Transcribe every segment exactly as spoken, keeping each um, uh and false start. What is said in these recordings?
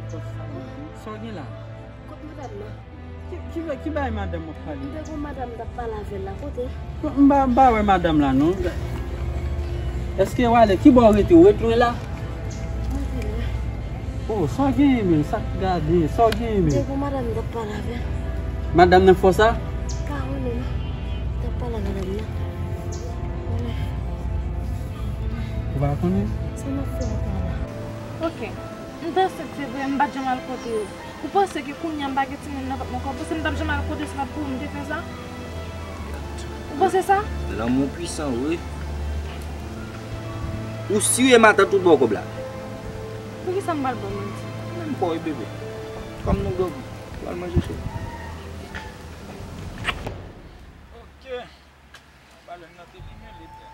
Sa w gen la? Kot madanm nan? Ki, ki, ki bay madanm w ap pale? M te gon madanm m t ap pale avè l la. Kote? M pa, m pa wè madanm la non. Èske w ale? Ki bò w rete? Ou ret lwen la? Mwen vini. Oh, sa w gen men, sa k gade, sa w gen M te men. gon madanm m t ap pale avè l. Madanm nan fò sa? Pa konnen non. M t ap pale avè madanm nan. Ou pa konnen? Sa m ap fè ankò la? Ok. M te ansent, se vre, m pa t janm al kote yo. Ou panse ke kounye a m pa gen timoun nan vant mwen ankò? Ou panse m t ap janm al kote yo si pa t pou ou m te fè sa? Ou panse sa? Lanmou pwisan vre. Ou sire matant ou ba w kòb la? Poukisa m pral ba w manti? Menm pa w bebe. Kòm nou grangou. Pral manje cheri. Ok. Balèn nan te limen lete.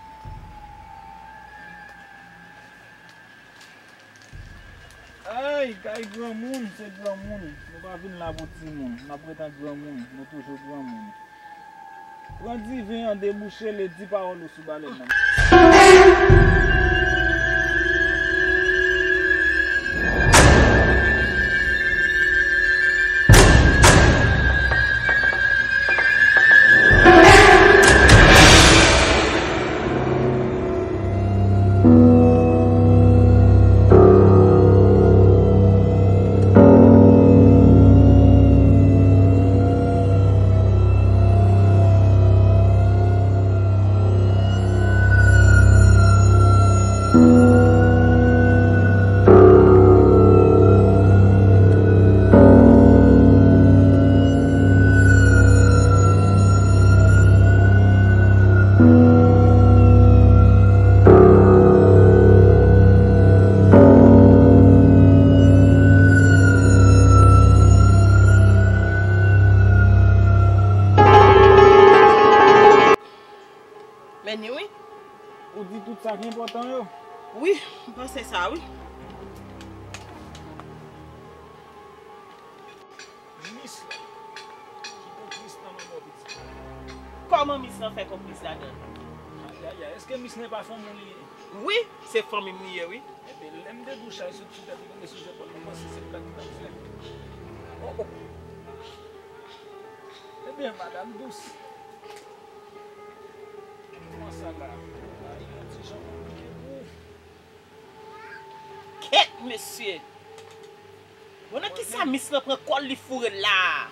Ay, kay granmoun, se granmoun. Nou pa vin la pou timoun. N ap ret ak granmoun. Nou toujou granmoun. Pran diven an, debouche l e di pawòl ou sou balèn nan. Men ni wi. Ou di tout sa ki enpòtan yo? Wi, m panse sa wi. Mis la. Ki konplis nan manman w pitit. Kòman mis lan fè konplis ladan l? Ayayay, èske mis lan pa fanmi w li ye? Wi, se fanmi m li ye wi. Ebyen, lè m te di w chay sot sou tèt li, tonbe sou zepòl, m panse se blag li t ap fè. Oh, oh. Ebyen, madanm dous. Kòman sa la? Ay, yon ti jan konplike pou ou. Kèt, mesye! Bon, nan kisa mis lan pran kò l li foure l la a?